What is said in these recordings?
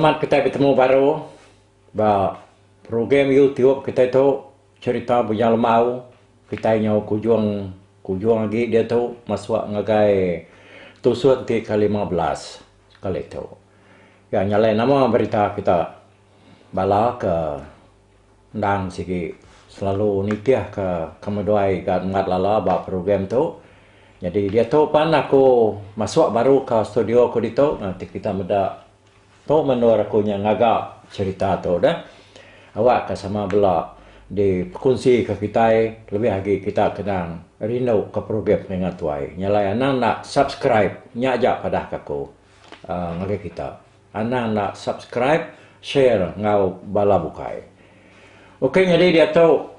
Selamat kitai betemu baru ba program YouTube kitai tu Cherita Bujang Lembau. Kitai nyau kujung kujung agi diatu masuk ngagai tusun ti ke 15 sekali tu. Ya nyalai nama berita kita bala ke Endang sigi selalu nitih ke kemeduai ga ngat lala ba program tu. Nyadi diatu pan aku masuk baru ka studio aku ditu ti kita meda tu meh endur aku nya ngaga cherita tu deh. Awak ka sama bela dipekunsi ka kitai lebih agi kita kenang rindu ka program Pengingat Tuai. Nya alai anang enda subscribe nya aja padah ka aku uhh ngagai kita. Anang enda subscribe, share enggau bala bukai. Ok nyadi diatu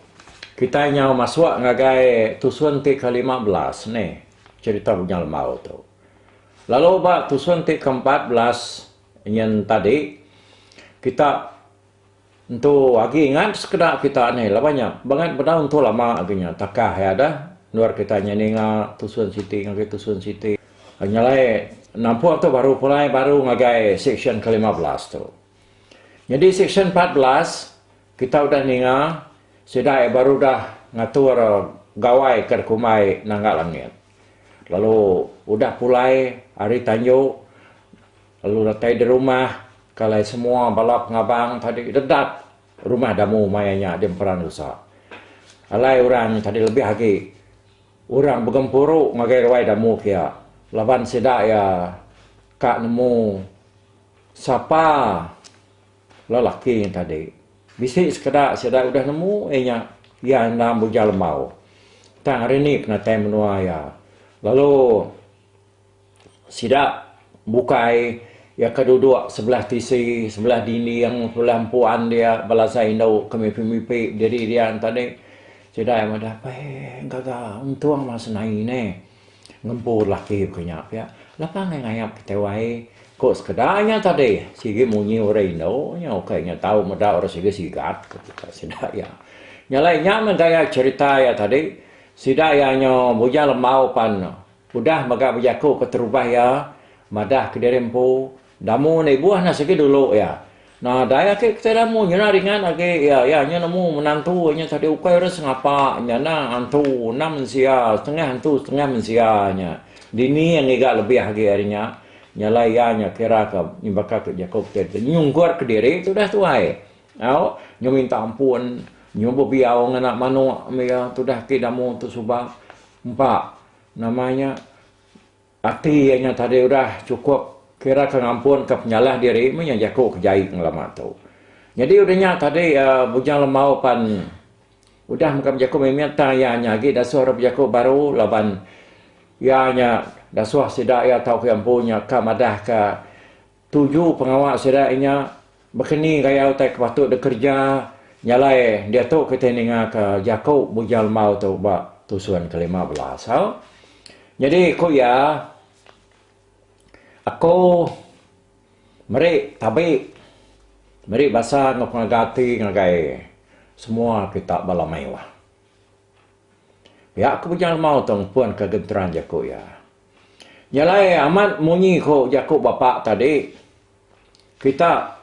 kitai nyau masuk ngagai tusun ti ke 15 nih cherita Bujang Lembau tu. Lalu ba tusun ti ke 14 nyin tadi kita Entu agi ingat sekeda kita ni laban nya bangat bedau entu lama agi nya takah iya dah endur kita nya ninga tusun siti ngagai tusun siti. Nya alai nampung tu baru pulai baru ngagai seksyen ke 15 tu. Nyadi seksyen 14 kita udah ninga sida iya baru udah ngatur gawai ke dikumbai Nangga Langit. Lalu udah pulai ari tanju lalu datai di rumah Kalai semua bala pengabang tadi dedat rumah damu maya nya di Emperan Rusa. Alai orang nya tadi lebih agi orang begempuru ngagai ruai damu kia laban sida iya ka nemu sapa lelaki nya tadi. Bisi sekeda sida udah nemu iya nya iya endang Bujang Lembau. Tang hari ni penatai menua iya lalu. Sida bukai iya ke duduk sebelah tisi, sebelah dinding, sebelah empuan dia bala sai indu ke mipi-mipi bediri dia enta tadi. Sida iya madah, Peh gaga untung mah senai neh ngempu lelaki baka nya pia. Lapa angai ngayap kitai wai, ku sekeda nya tadi. Sigi munyi orang indu nya ukai nya tau meda orang sigi sigat ku sida iya. Nya alai nya meh gaya cherita iya tadi. Sida iya nyo Bujang Lembau pan Udah mega bejaku keterubah iya madah kediri empu, Damu enda ibuh nah sigi dulu iya. Nadai agi kitai damu nyena ringan agi iya. Iya nya nemu menantu nya tadi ukai orang sengapa nya nah antu enda mensia setengah antu setengah mensia nya. Dini iya ngiga lebih agi ari nya. Nya alai iya nya kira ke baka ke jaku kitai nyungkur kediri tudah tuai. Au nyu minta ampun nyu bebiau ngena manuk iya tudah agi damu tu suba. Empa. Nama nya, ati iya nya tadi udah chukup kira ke ngampunka penyalah diri meh nya jaku ke jai ngelama tu. Nyadi udah nya tadi Bujang Lembau pan udah mega bejaku mimit tang iya nya agi dasuh orang bejaku baru laban iya nya dasuh sida iya tauka iya empu nya ka madahka Tuju pengawa sida inya bekeni gaya utai ke patut dikereja nya alai diatu kitai ningaka jaku Bujang Lembau tu ba tusun ke 15 au. Nyadi ku iya aku meri tabi meri basa enggau pengaga ati ngagai semua kita bala mayuh. Pia ku Bujang Lembau tu ngepunka genteran jaku iya. Nya alai amat munyi ku jaku bapa tadi, kita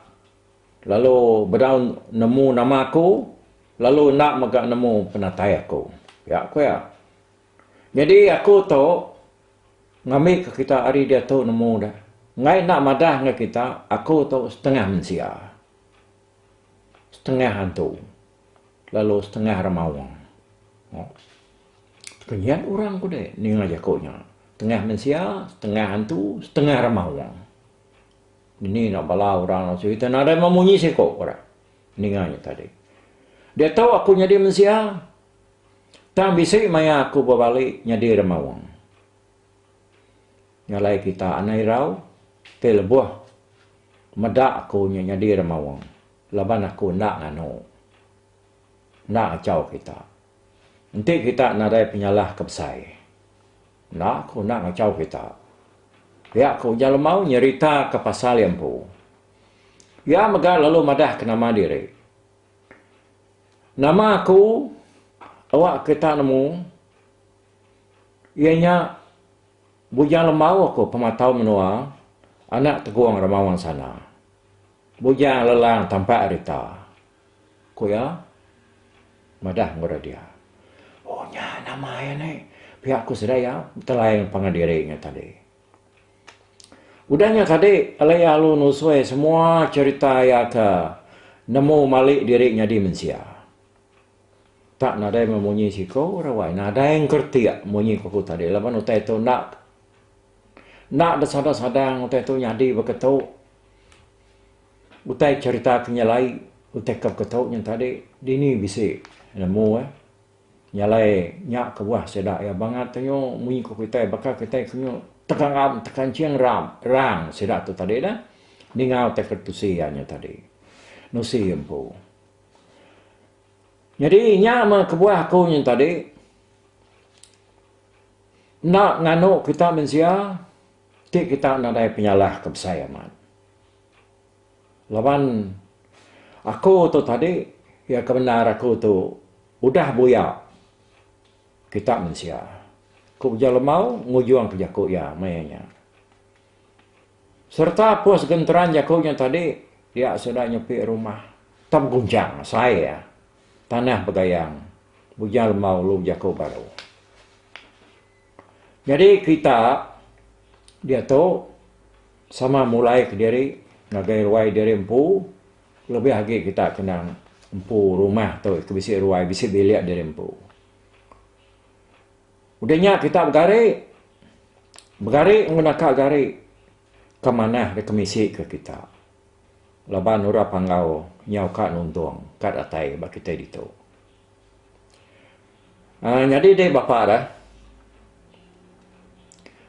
lalu bedau nemu nama aku lalu enda mega nemu penatai aku. Pia ku iya. Nyadi aku tu ngambika kita ari diatu nemu deh. Enggai enda madah enggau kita aku tu setengah mensia. Setengah antu lalu setengah remaung. Tekenyit orang ku deh ninga jaku nya. Setengah mensia, setengah antu, setengah remaung. Dini enda bala orang cerita nadai meh munyi siku orang ninga nya tadi. Diatu aku nyadi mensia tang bisi maya aku bebali nyadi remaung. Nya alai kita anang irau ti lebuh meda aku nya nyadi remaung laban aku enda nganu enda ngachau kita. Enti kita nadai penyalah ke besai. Enda aku enda ngachau kita. Pia ku Ujang Lemau nyeritaka pasal iya empu. Iya mega lalu madahka nama diri. Nama aku awak kita nemu iya nya Bujang Lembau aku pematau menua anak Tegong Remaung Sana. Bujang Lelang Tampak Rita, ku iya madah enggau dia. Oh nya nama iya neh, pia ku sida iya betelai pangan diri nya tadi. Udah nya tadi alai iya lalu nusui semua cherita iya ke nemu mali diri nyadi mensia. Tak nadai memunyi siku orang wai nadai engkeretik munyi ku aku tadi laban utai tu enda enda da sadang-sadang utai tu nyadi baka tu. Utai cherita ke nyelai utai ke baka tu nya tadi dini bisi nemu eh. Nya alai nya kebuah sida iya bangat tenyu munyi ku kitai baka kitai ke nyu tekanggam tekancing ram rang sida tu tadi neh ninga utai ke tusi iya nya tadi. Nusi iya empu. Nyadi nya meh kebuah aku nya tadi enda nganu kita mensia ti kita nadai penyalah ke besai amat. Laban aku tu tadi iya ke bendar aku tu udah buya kita mensia. Ku Bujang Lembau ngujung ke jaku iya maya nya. Sereta pos genteran jaku nya tadi dia sida nyepi rumah tau begunchang asai iya tanah begayang Bujang Lembau lu bejaku baru. Nyadi kita diatu sama mulai kediri ngagai ruai diri empu lebih agi kita kenang empu rumah tu ke bisi ruai bisi bilik diri empu. Udah nya kita begari, begari enggau naka gari ke manah dikemisi ke kita laban orang panggau nyau ka nuntung ka datai ba kitai ditu. Aaa nyadi deh bapa deh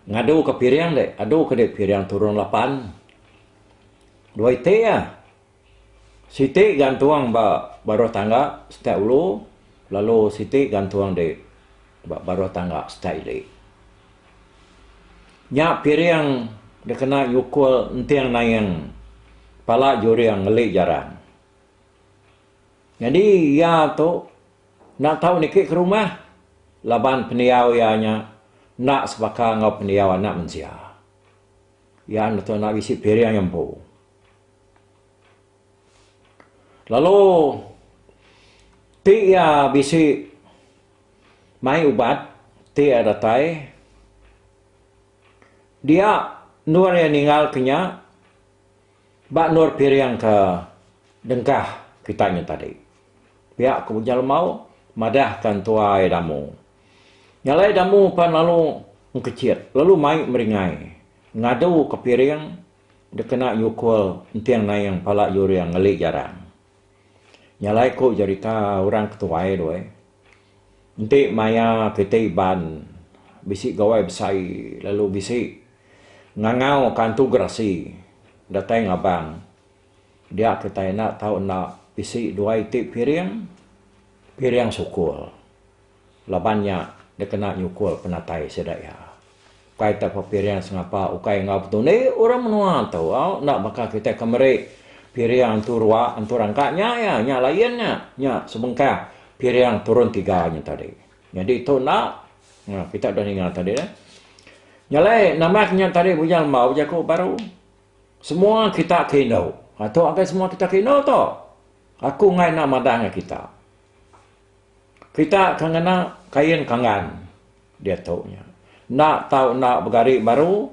ngadu ka piring deh adu ka deh piring turun lapan dua iti ah. Siti gantung ba baruh tangga setak ulu lalu siti gantung di ba baruh tangga setak ili. Nya piring dikena nyukul enting naing pala juring ngeli jarang. Nyadi iya tu enda tau niki ke rumah laban pendiau iya nya enda sebaka enggau pendiau anak mensia. Iya enda tau enda bisi piring iya empu. Lalu ti iya bisi mai ubat ti iya datai dia endur iya ninggal ke nya ba endur piring ke dengkah kita nya tadi. Pia ku Bujang Lembau madah ka entua iya Damu. Nya alai Damu pan lalu engkechit lalu mai meringai ngadu ke piring Dikena nyukul enting naing pala juring ngeli jarang. Nya alai ku jerita orang ke tuai tu ai. Enti maya kitai Iban bisi gawai besai lalu bisi ngangau ka antu gerasi datai ngabang dia kitai enda tau enda bisi dua iti piring, piring sukul. Laban nya dikena nyukul penatai sida iya. Ukai tauka piring sengapa ukai enggau betundi orang menua tu au enda baka kitai ke meri piring entu rua entu rangka nya iya nya lain nya nya sebengkah piring turun tiga nya tadi. Nyadi tu enda kita udah ninga tadi neh. Nya alai nambah nya tadi Bujang Lembau bejaku baru semua kita ke indu tu agai semua kita ke indu tu aku enggai enda madah ngagai kita. Kita ke ngena kain kanggan diatu nya. Enda tau enda begari baru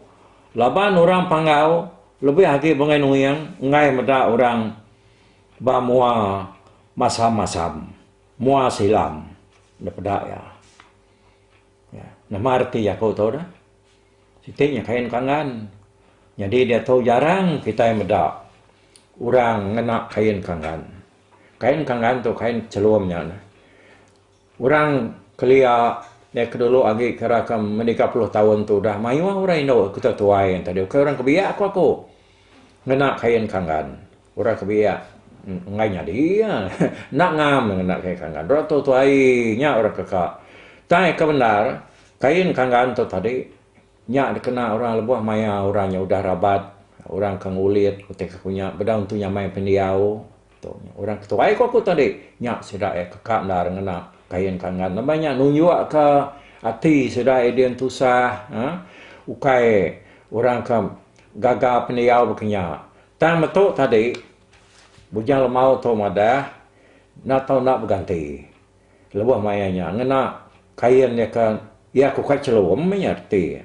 laban orang Panggau lebih agi Bungai Nuing enggai meda orang ba mua masam-masam, mua silam enda peda iya. Nama reti jaku tu dah? Siti nya kain kanggan. Nyadi diatu jarang kitai meda orang ngena kain kanggan. Kain kanggan tu kain chelum nya neh. Orang kelia deh ke dulu agi kira ke meniga puluh taun tu udah mayuh orang indu ke tuai tadi ukai orang ke biak ku aku ngena kain kanggan. Orang ke biak enggai nyadi iya enda ngam ngena kain kanggan. Orang tu tuai nya orang ke ka. Tang ke bendar kain kanggan tu tadi nya dikena orang lebuh maya orang nya udah rabat orang ke ngulit utai ke ku nya bedau entu nyamai pendiau tu. Orang ke tuai ku aku tadi nya sida iya ke ka endar ngena kain kanggan laban nya nunjukka ati sida iya din tusah uhh ukai orang ke gaga pendiau baka nya. Tang metu tadi. Bujang Lemau tu madah enda tau enda beganti lebuh maya nya ngena kain iya ke iya ke ukai chelum nya reti iya.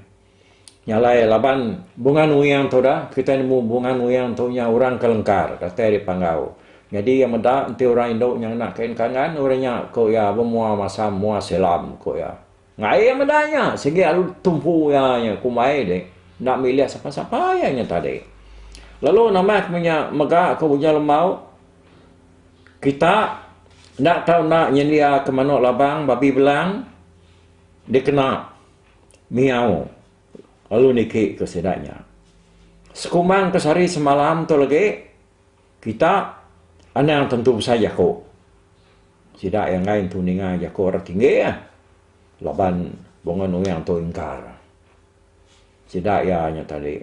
Nya alai laban Bunga Nuing tu dah kitai nemu Bunga Nuing tu nya orang ke lengkar datai ari Panggau. Nyadi iya meda enti orang indu nya ngena kain kangan orang nya ku iya bemua masam mua silam ku iya. Ngaie meda nya sigi alu tumpu iya nya kumbai deh enda milih sapa sapa iya nya tadi. Lalu nambah ke menya mega ku Bujang Lembau kita enda tau enda nyendia ke manok labang babi belang dikena miau lalu niki ke sida nya. Sekumbang ke sehari semalam tu lagi kita anang tentu besai jaku. Sida iya enggai entu ninga jaku orang tinggi ah laban Bunga Nuing tu ingkar. Sida iya nya tadi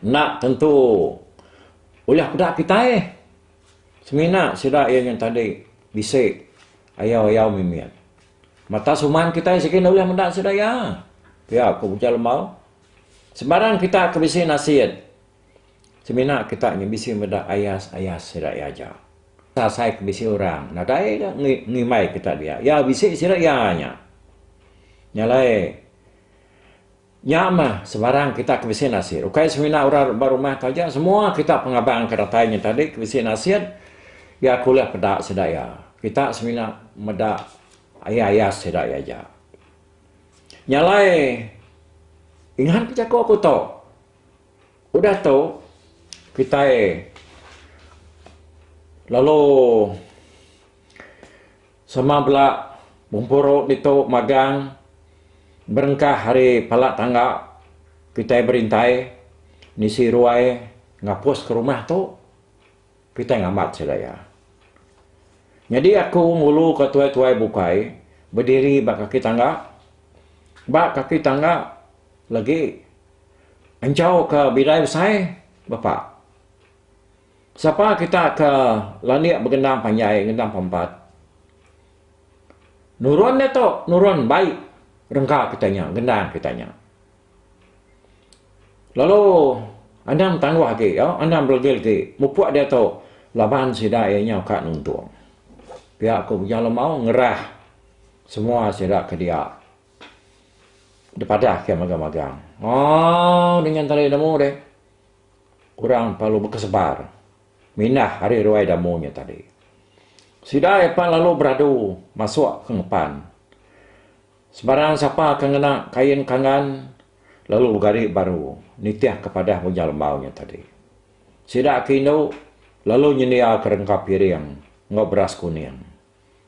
enda tentu ulih peda kitai semina sida iya nya tadi bisi ayau-ayau mimit. Mata suman kitai sigi enda ulih meda sida iya. Pia ku Bujang Lembau. Sembarang kita ke bisi nasit. Semina kita nya bisi meda ayas-ayas sida iya aja. Asai ke bisi orang nadai ga ngimbai kita dia. Iya bisi sida iya nya. Nya alai nya mah sebarang kita ke bisi nasit. Ukai semina orang ba rumah tu aja semua kita pengabang ke datai nya tadi ke bisi nasit iya ke ulih peda sida iya. Kita semina meda ayas-ayas sida iya aja. Nya alai ingat ke jaku aku tu. Udah tu, kitai lalu sama bela bempuru ditu magang berengkah ari pala tangga kitai berintai nisi ruai ngapus ke rumah tu kitai ngambat sida iya. Nyadi aku nguluka tuai-tuai bukai bediri ba kaki tangga. Ba kaki tangga lagi Enchau ke bidai besai bapa. Sapa kita ke landik begendang panjai ngendang pampat. Nurun nya tu nurun bai rengka kita nya gendang kita nya. Lalu anang tangguh agi anang belegi agi mupuk diatu laban sida iya nyau ka nuntung. Pia ku Bujang Lemau ngerah semua sida ke dia. Dipadah ke magang-magang. Aaa dengan tali damu deh. Orang perlu bekesebar mindah ari ruai damu nya tadi. Sida iya pan lalu beradu masuk ke ngepan. Sebarang sapa ke ngena kain kangan lalu begari baru nitih ke padah Bujang Lembau nya tadi. Sida ke indu lalu nyendia ke rengka piring enggau beras kuning.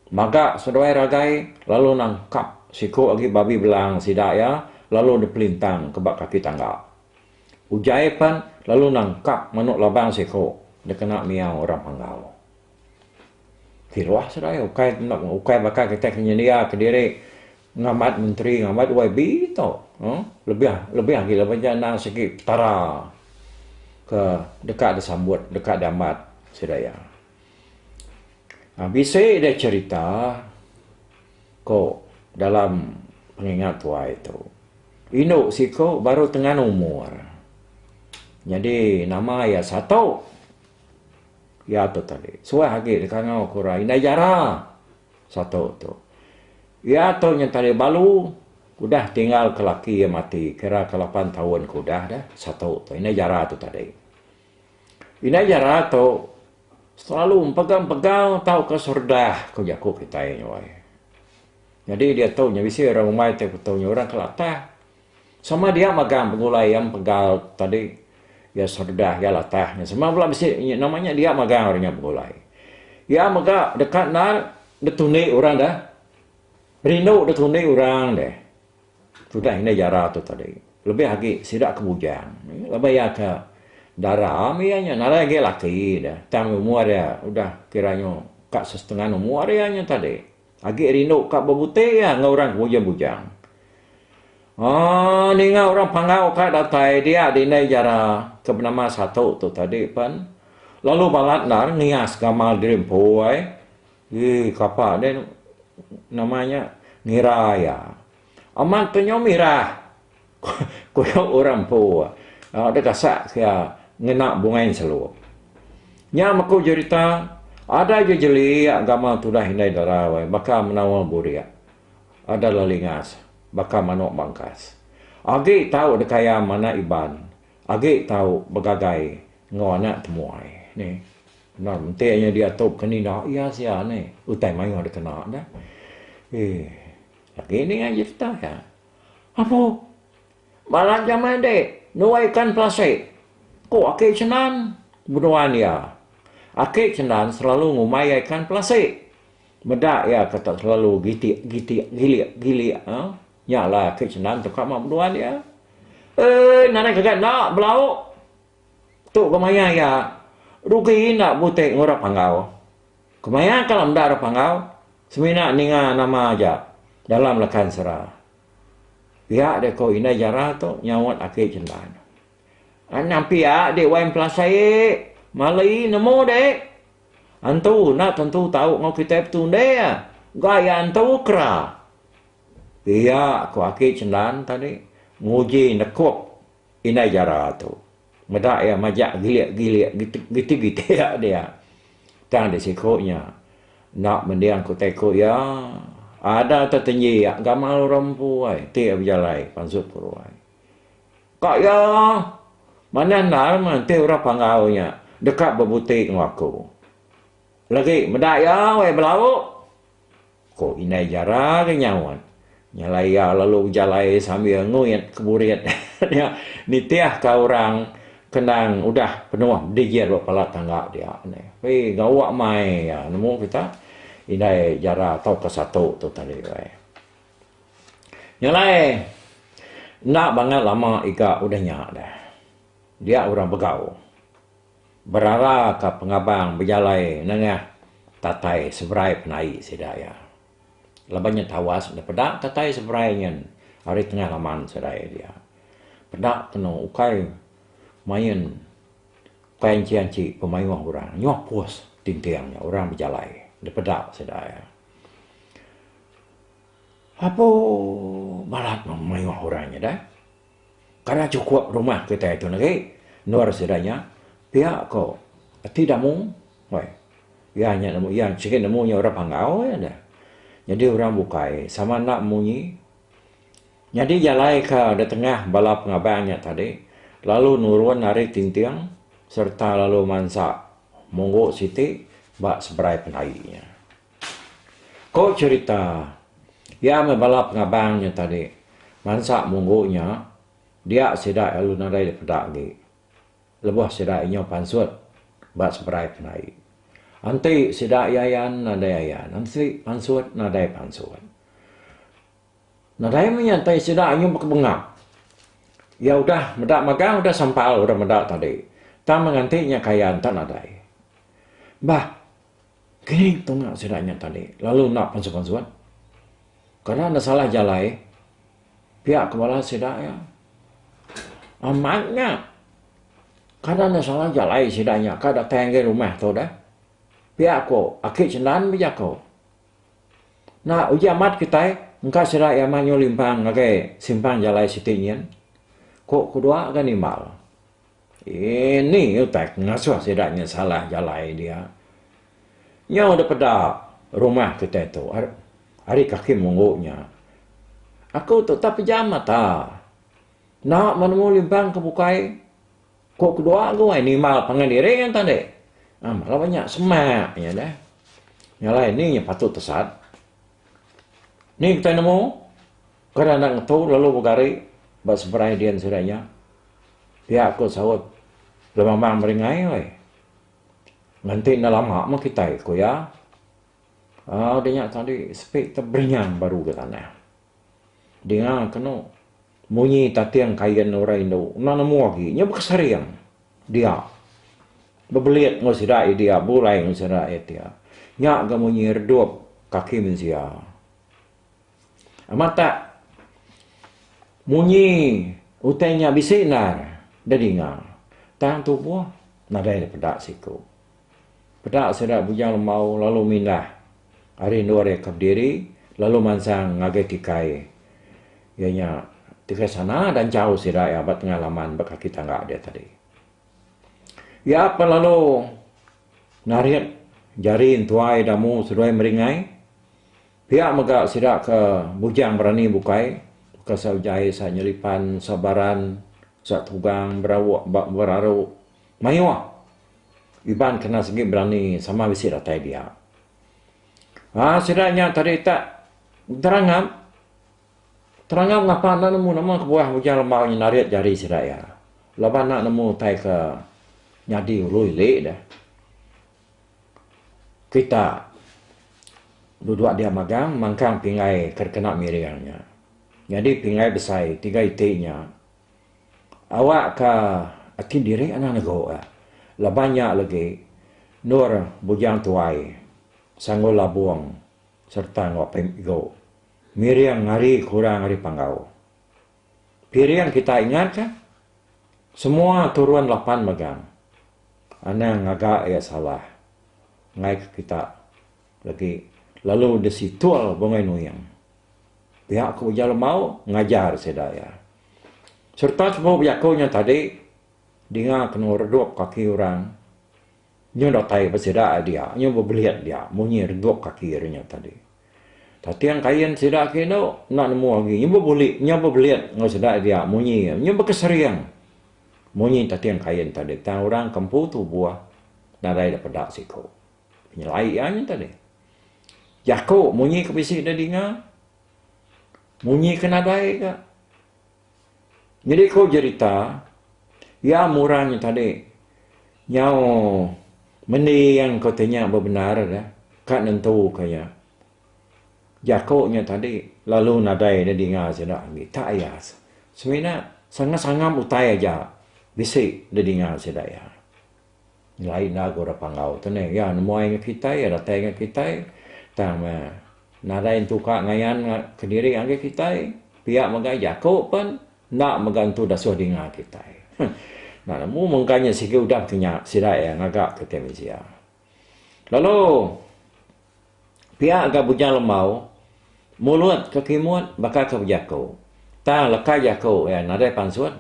Maga seduai ragai lalu nangkap siku agi babi belang sida iya lalu dipelintang ke ba kaki tangga. Ujai pen lalu nangkap manuk labang siku dikena miau orang Panggau. Kiruh seduai ukai ukai baka kitai ke nyendia kediri ngambat menteri ngambat YB tu uhh lebih lebih agi laban iya endang sigi petara ke deka disambut deka diambat sida iya. Bisi deh cherita ko dalam pengingat tuai tu. Indu siku baru tengan umur. Nyadi nama iya Sato. Iya tu tadi. Suah agi dikangau ke orang Indai Jara Sato tu. Iya tu nya tadi balu udah tinggal ke laki iya mati kira ke lapan taun ke udah deh Sato tu Indai Jara tu tadi. Indai Jara tu Selalu empegal-empegal tauka serdah ku jaku kitai nya wai. Nyadi diatu nya bisi orang ngumbai ti betul nya orang kelatah. Sama dia magang begulai iya empegal tadi iya serdah iya latah nya sama bela bisi nama nya dia magang orang nya begulai. Iya mega deka endar ditundi orang deh. Rindu ditundi orang deh. Tudah indai jara tu tadi. Lebih agi sida ke bujang. Laban iya ke dara mih iya nya nadai agi laki deh. Tang umur iya udah kira nyu ka sesetengah umur iya nya tadi. Agi rindu ka bebuti iya enggau orang ke bujang-bujang. Aaa ninga orang Panggau ka datai dia di indai jara ke benama Satu tu tadi pen lalu balat endar ngias gamal diri empu ai. Ii kapa deh nama nya ngira iya. Amat tu nyau mirah ku iya orang empu. Deh gasak ke iya ngena bungai enselup. Nya meku jerita, ada jejeli gamal tudah indai dara wai baka menawa burik. Ada lelingas baka manuk bangkas. Agi tau dikayam anak Iban, agi tau begagai enggau anak temuai. Nih. Enda enti nya diatu ke ninda iya sia nih utai mayuh dikena dah. Eeh agi ninga jerita iya. Apu bala jamai dik nuai ikan pelasik ku aki Chenan beduan iya. Aki Chenan selalu ngumbai iya ikan pelasik. Meda iya ke tak selalu gitik gitik gilik gilik ha. Nya alai aki Chenan teka ma beduan iya. Eeh nadai gaga enda belauk. Tu kemaya iya rugi enda buti ngurap panggau. Kemaya kala meda ra panggau semina ninga nama aja dalam leka ensera. Pia deh ko indai jara tu nyaut aki Chendan. Anang pia dek wai empelasai mali nemu dek. Antu enda tentu tau enggau kitai betundi ga iya antu kera. Pia ko aki Chendan tadi nguji nekup Indai jara tu meda iya majak gilik-gilik gitik-gitik dia. Tang di siku nya enda mending ku utai ku iya. Ada tetenji gamal orang empu ai ti iya bejalai pansut ku ruai. Ka iya manah endar meh enti orang panggau nya deka bebuti enggau aku. Lagi meda iya weh belauk. Ko indai jara ke nyaut. Nya alai iya lalu bejalai sambil nguit ke burit nya nitih ka orang ke endang udah penuh bedijir ba pala tangga dia neh. Pei gawa mai iya nemu kita indai jara tauka satu tu tadi weh. Nya alai enda bangat lama iga udah nya deh dia orang begau. Berara ka pengabang bejalai nengah tatai seberai penai sida iya. Laban nya tawas enda peda tatai seberai nyen ari tengah laman sida iya dia. Peda kenu ukai main ukai anchi anchi pemayuh orang nyuah pus tinting nya orang bejalai enda peda sida iya. Apo balat mayuh orang nya deh. Kada chukup rumah kitai tu negi endur sida nya pia ko ati damu weh iya nya nemu iya sigi nemu nya orang panggau iya deh. Nyadi orang bukai sama enda munyi nyadi jalai ka da tengah bala pengabang nya tadi lalu nurun ari tinting sereta lalu mansa munggu siti ba seberai penai nya. Ko cherita, iya meh bala pengabang nya tadi mansa munggu nya dia sida lalu nadai dipeda agi lebuh sida inyau pansut ba seberai penai. Enti sida iya ayan nadai ayan, enti pansut nadai pansut. Nadai meh nya enti sida anyu bekebengap. Iya udah meda magang udah sampal udah meda tadi. Tang meh nganti nya kayan enta nadai. Bah kini tunga sida nya tadi lalu enda pansut-pansut. Kada enda salah jalai pia ke bala sida iya. Amat nya kada enda salah jalai sida nya ka datai ngagai rumah tu deh. Pia ko aki Chendan bejaku. Enda uji amat kitai engka sida iya amat nyau limpang ngagai simpang jalai siti nyin. Ku kedua ga nimbal. Ini utai ke ngasuh sida nya salah jalai dia. Nyau da peda rumah kitai tu ari kaki munggu nya. Aku tu tak pejam mata. Enda menemu limpang ke bukai. Ku kedua ku ai nimbal pangan diri ngan tadi. Amat laban nya semak nya deh. Nya alai ni nya patut tesat. Ni kitai nemu kada enda ngetu lalu begari ba seberai din sida nya. Pia ku saut Lemambang Meringai weh. Nganti enda lama meh kitai ku iya. Aaa udah nya tadi sepi teberinyang baru ga tanah. Dinga kenu Munyi tating kain orang indu enda nemu agi nya bekesaring dia bebelit enggau sida iya dia begulai enggau sida iya dia. Nya ga munyi redup kaki mensia. Amat tak munyi utai nya bisi endar da dinga tang tubuh nadai da peda siku. Peda sida Bujang Lembau lalu mindah ari endur iya ke bediri lalu mansang ngagai tikai iya nya tikai sana dan jauh sida iya ba tengah laman ba kaki tangga dia tadi. Iya pan lalu. Narit jari entuai damu seduai meringai. Pia mega sida ke bujang berani bukai baka Sa Ujai, Sa Nyelipan, Sa Baran, Sa Tugang, Berauk ba Beraru. Mayuh Iban kena sigi berani sama bisi datai dia. Haa sida nya tadi tak terangap. Terangap ngapa enda nemu nama kebuah Bujang Lembau nya narit jari sida iya. Laban enda nemu utai ke nyadi ulu ili deh. Kita duduk dia magang mangkang pinggai ke kena miring nya. Nyadi pinggai besai tiga iti nya awak ka ati diri anang nego ka laban nya legi endur bujang tuai sanggul labong sereta enggau igo miring ari kurang ari panggau. Piring kita ingat ka semua turun lapan magang. Anang ngaga iya salah enggai ke kita legi lalu disitul Bungai Nuing. Pia ku Ujar Lembau ngajar sida iya. Sereta semua bejaku nya tadi dinga kenu redup kaki orang nyu datai ba sida dia nyu bebelit dia munyi redup kaki ira nya tadi. Tating kain sida ke indu enda nemu agi nyu bebuli nyu bebelit enggau sida dia munyi nyu bekesering. Munyi tating kain tadi tang orang ke empu tubuh nadai da peda siku. Penyelai iya nya tadi. Jaku munyi ke bisi da dinga munyi ke nadai ga. Nyadi ku jerita iya murang nya tadi nyau mending ku ti nya bebendar da ka nentu ka iya. Jaku nya tadi lalu nadai ne dinga sida agi tak iya semina sangap-sangap utai aja bisi didinga sida iya. Nyelai enda ku orang panggau tu neh iya nemuai ngan kitai iya datai ngan kitai tang meh nadai entu ka ngayan kediri agi kitai pia mega jaku pen enda mega entu dasuh dinga kitai. Enda nemu mengka nya sigi udah ke nya sida iya ngaga kitai mensia. Lalu Pia ga Bujang Lembau mulut ke kimut baka ke bejaku. Tang leka jaku iya nadai pansut.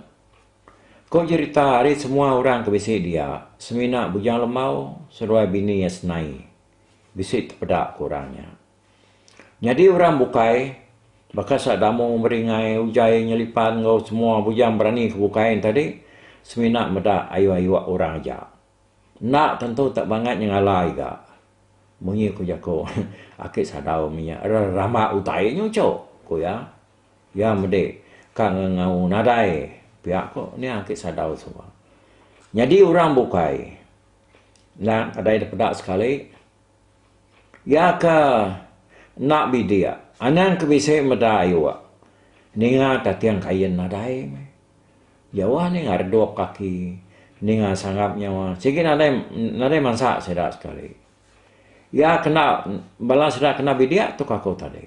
Ku jerita ari semua orang ke bisi dia semina Bujang Lembau seduai bini iya Senai bisi tepeda ku orang nya. Nyadi orang bukai baka Sadamu, Meringai, Ujai, Nyelipan enggau semua bujang berani ke bukai nya tadi semina meda ayuk-ayuk orang aja. Enda tentu tak bangat nyengala iga. Munyi ku jaku aki sadau minya rerambak utai nyuchok, ku iya. Iya medi ka ngengau nadai pia ku nia aki sadau suba. Nyadi orang bukai enda nadai dipeda sekali. Iya ke enda bidik anang ke bisi meda ayuk ninga tating kain nadai meh. Jauh ninga redup kaki, ninga sanggap nyawa sigi nadai nadai mansa sida sekali. Iya kena bala sida kena bidik tu aku tadi.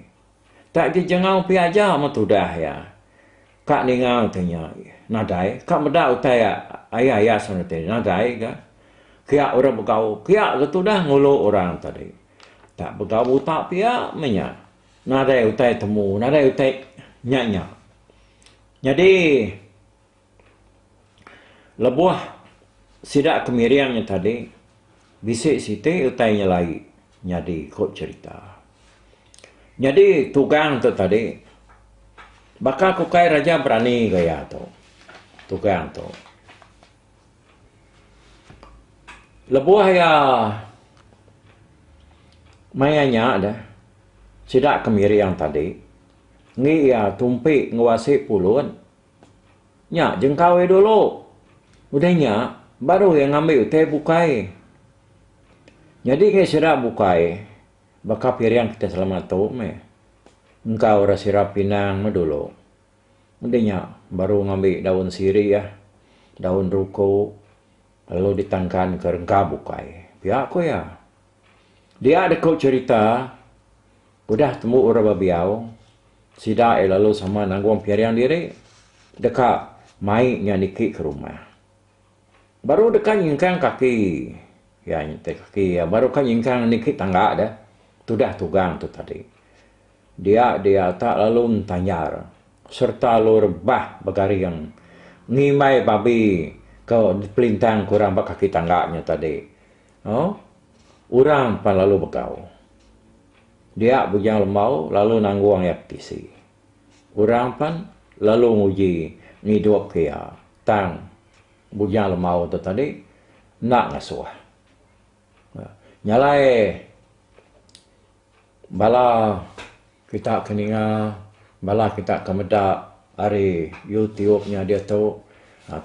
Tak jejengau pia aja meh tudah iya. Ka ninga utai nya nadai, ka meda utai aya aya sehari nadai ga. Kia orang begau, kia ga tudah ngulu orang tadi. Tak begau buta pia meh nya. Nadai utai temu, nadai utai nya nya. Nyadi lebuh sida ke miring nya tadi bisi siti utai nyelai nyadi ku cherita. Nyadi tugang tu tadi baka ku kai raja berani gaya tu tugang tu. Lebuh iya maya nya deh sida ke miring tadi enggi iya tumpi enggau asi pulut nya jengkau iya dulu. Udah nya baru iya ngambi utai bukai. Nyadi enggi sida bukai baka piring kitai selama tu meh engkau ira sira pinang meh dulu. Udah nya baru ngambi daun sirih, daun ruku lalu ditangkan ke rengka bukai. Pia ku iya. Dia deka cherita udah tembu orang bebiau sida iya lalu sama nanggung piring diri deka mai nya niki ke rumah. Baru deka nyingkang kaki iya nyetik kaki iya baru ka nyingkang niki tangga deh tudah tugang tu tadi. Dia dia tak lalu entanyar sereta lalu rebah begaring ngimbai babi ke dipelintang ke orang ba kaki tangga nya tadi. Oh. Orang pan lalu begau. Dia Bujang Lembau lalu nanggung iya ke tisi. Orang pan lalu nguji ngidupka iya tang Bujang Lembau tu tadi enda ngasuh. Nya alai bala kita ke ninga bala kita ke meda ari YouTube nya diatu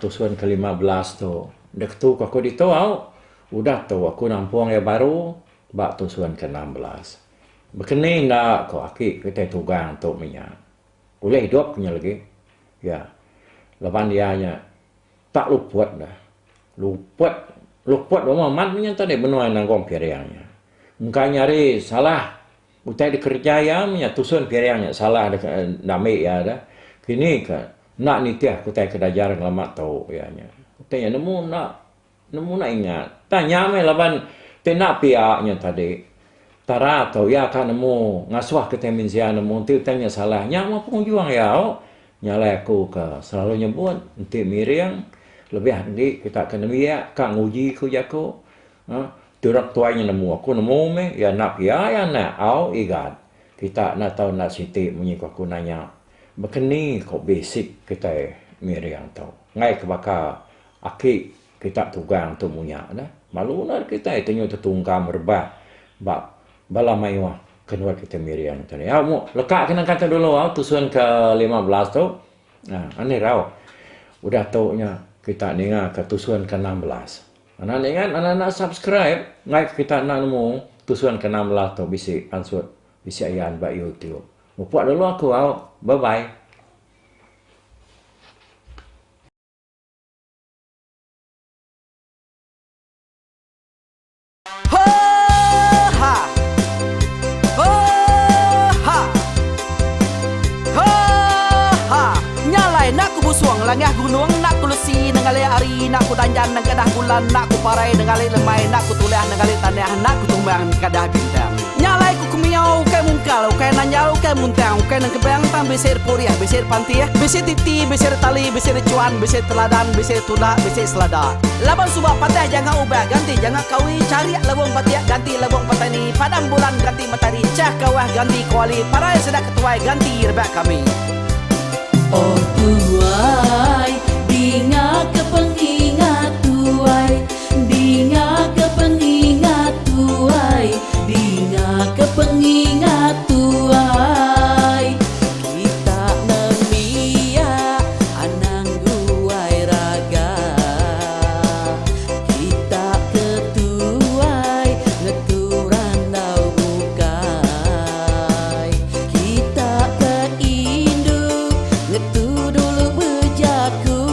tusun ke 15 tu deh ketu ku aku ditu au udah tu aku nampung iya baru ba tusun ke 16. Bekeni enda ko aki kitai tugang tu meh nya. Ulih idup ke nya lagi. Ya. Laban iya nya tak luput dah. Luput luput wang amat meh nya tadi benua nanggung piring nya. Engka nya ari salah utai dikereja iya meh nya tusun piring nya salah diambi iya dah. Kini ka enda nitih ke utai ke diajar ngelama tu iya nya. Utai nya nemu enda Nemu enda ingat. Tang nya meh laban ti enda pia nya tadi. Petara tu iya ka nemu ngasuh kitai mensia nemu enti utai nya salah nya meh pengujung iya au. Nya alai aku ke selalu nyebut enti miring lebih agi kita ke nembiak ka nguji ku jaku uhh ti orang tuai nya nemu aku nemu meh iya enda pia iya anak au igat. Kita enda tau enda siti munyi ku aku nanya baka ni ku basic kitai miring tu. Enggai ke baka Aki kita tugang tu munya dah. Malu enda kitai ti nyu tetungkam rebah ba bala mayuh ke endur kitai miring tu. Au mu leka ke nangka tu dulu au tusun ke 15 tu. Aa anih rau. Udah tu nya kita ninga ke tusun ke 16. Anak ningat anak enda subscribe enggai ke kita enda nemu tusun ke 16 tu bisi pansut bisi ayan ba YouTube. Mupuk dulu aku au. Bye bye. Langah gunung enda ku lesi nengali hari enda ku danjan nengkadah bulan enda ku parai nengali lemai enda ku tulah nengali tanah enda ku tumbang nengkadah bintang. Nya alai ku kemiau ukai mungkal ukai nanjal ukai muntang ukai nengkebang tang bisi purih bisi pantih bisi titi bisi tali bisi chuan bisi teladan bisi tunda bisi selada. Laban suba patah janga ubah ganti janga kawi charik lebung batik ganti lebung petani padam bulan ganti matari chah kawah ganti kuali parai sida ketuai ganti rebak kami. Oh tuai dinga ke pengingat tuai dinga ke pengingat tuai dinga ke pengingat tuai kita nembiak anang guai raga kita ke tuai ngetu randau bukai kita ke indu ngetu dulu bejaku.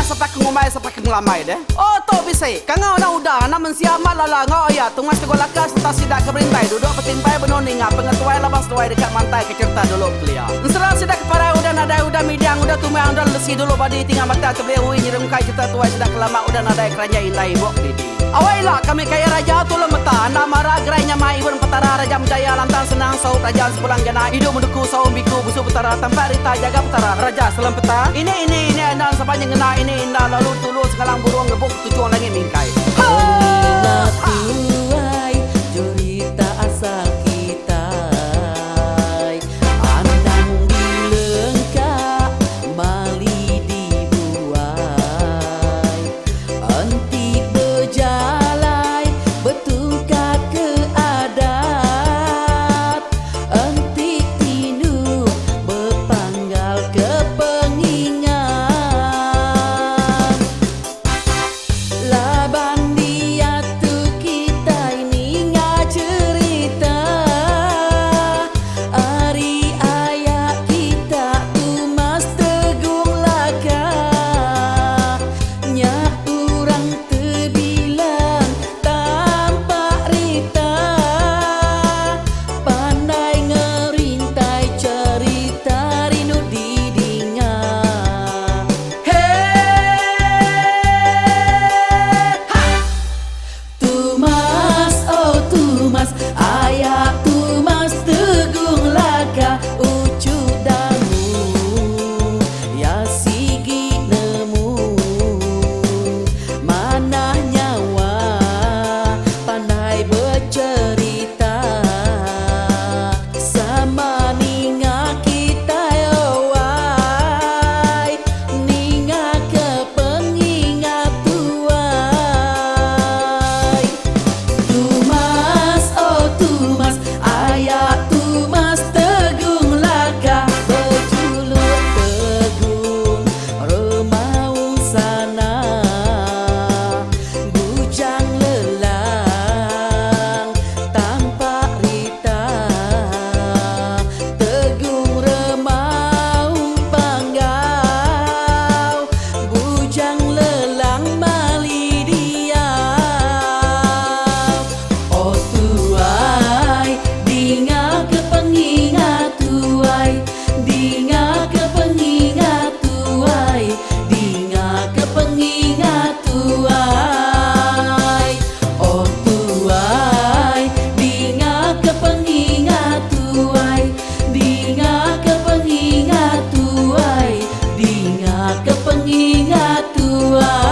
sapa ke ngumbai sapa ke ngelambai deh. Oh tu bisi. Kangau enda udah anak mensia amat lala enggau aya tungas tegul laka sereta sida ke berintai duduk betimpai benung ninga pengetuai laban seduai deka mantai ke cherita dulu kelia. Ensera sida ke parai udah nadai udah midang udah tumang udah lelesi dulu badi tinga mata tebeli ui nyerungkai cherita tuai sida ke lama udah nadai keranjai indai ibuk kedidi. Awai ila kami kaya raja tulung meta enda mara gerai nyamai ibun petara raja menjaya lantang senang saup raja sepulang jana idup menduku saum biku busu petara tampak rita jaga petara raja selam peta ini ini ini enda sapa nyengena ini inda lalu tulu sengalang burung ngebuk tuchung langit mingkai. Pengingat Ha! tuai jerita asal kitai Anang dilengka mali dibuai Enti bejalai betungkat ke adat Enti tinduk bepanggal ke pengingat. Laban diatu kitai ninga cherita ari aya kita Tumas Tegung Laka. Nya urang tebilang tampak rita pandai ngerintai cherita rindu didinga. Tumas oh Tumas aya Tumas Tegung Laka uchu damu ya sigi nemu manah nyawa pandai becherita sama ninga kitai owai ninga ke pengingat tuai. Tumas oh Tumas aya Tumas Tegung Laka bejuluk Tegung Remaung Sana Bujang Lelang tampak rita Tegung Remaung Panggau Bujang Lelang mali diau. Oh tuai dinga ke pengingat tuai dinga ke pengingat tuai dinga ke pengingat tuai. Oh tuai dinga ke pengingat tuai dinga ke pengingat tuai dinga ke pengingat tuai.